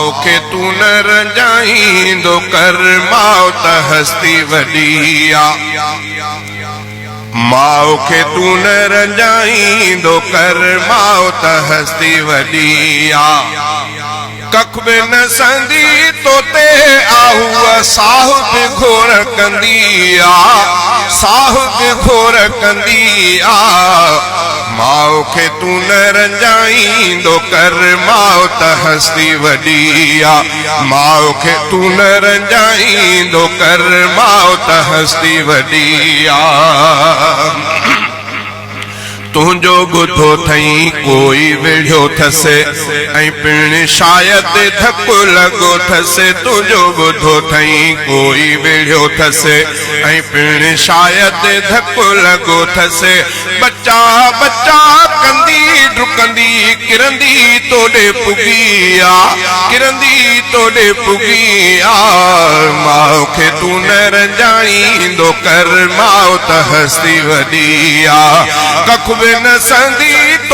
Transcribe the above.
ماء کي تون نه رنجائيندو ڪر، ماء ته هستي وڏي آ. ماء کي تون نه رنجائيندو ڪر، ماء ته هستي وڏي آ. ڪک به نه سهندي توتي آ، هوء ساهه به گهور ڪندي آ، ساهه به گهور ڪندي آ. ماء کي تون نه رنجائيندو ڪر، ماء ته هستي وڏي آ. ماء کي تون نه رنجائيندو ڪر، ماء ته هستي وڏي آ. تنهنجو ٻڌو ٿئين ڪوئي وڙهيو ٿس ۽ پڻ شايد ڌڪ لڳو ٿس. تنهنجو ٻڌو ٿئين ڪوئي وڙهيو ٿس ۽ پڻ شايد ڌڪ لڳو ٿس. ٻچا ٻچا ڪندي ڊڪندي ڪرندي توڏي پڳي آ، ڪرندي توڏي پڳي آ. ماء کي تون نه رنجائيندو ڪر، ماء ته هستي وڏي آ. ڪک به نه سهندي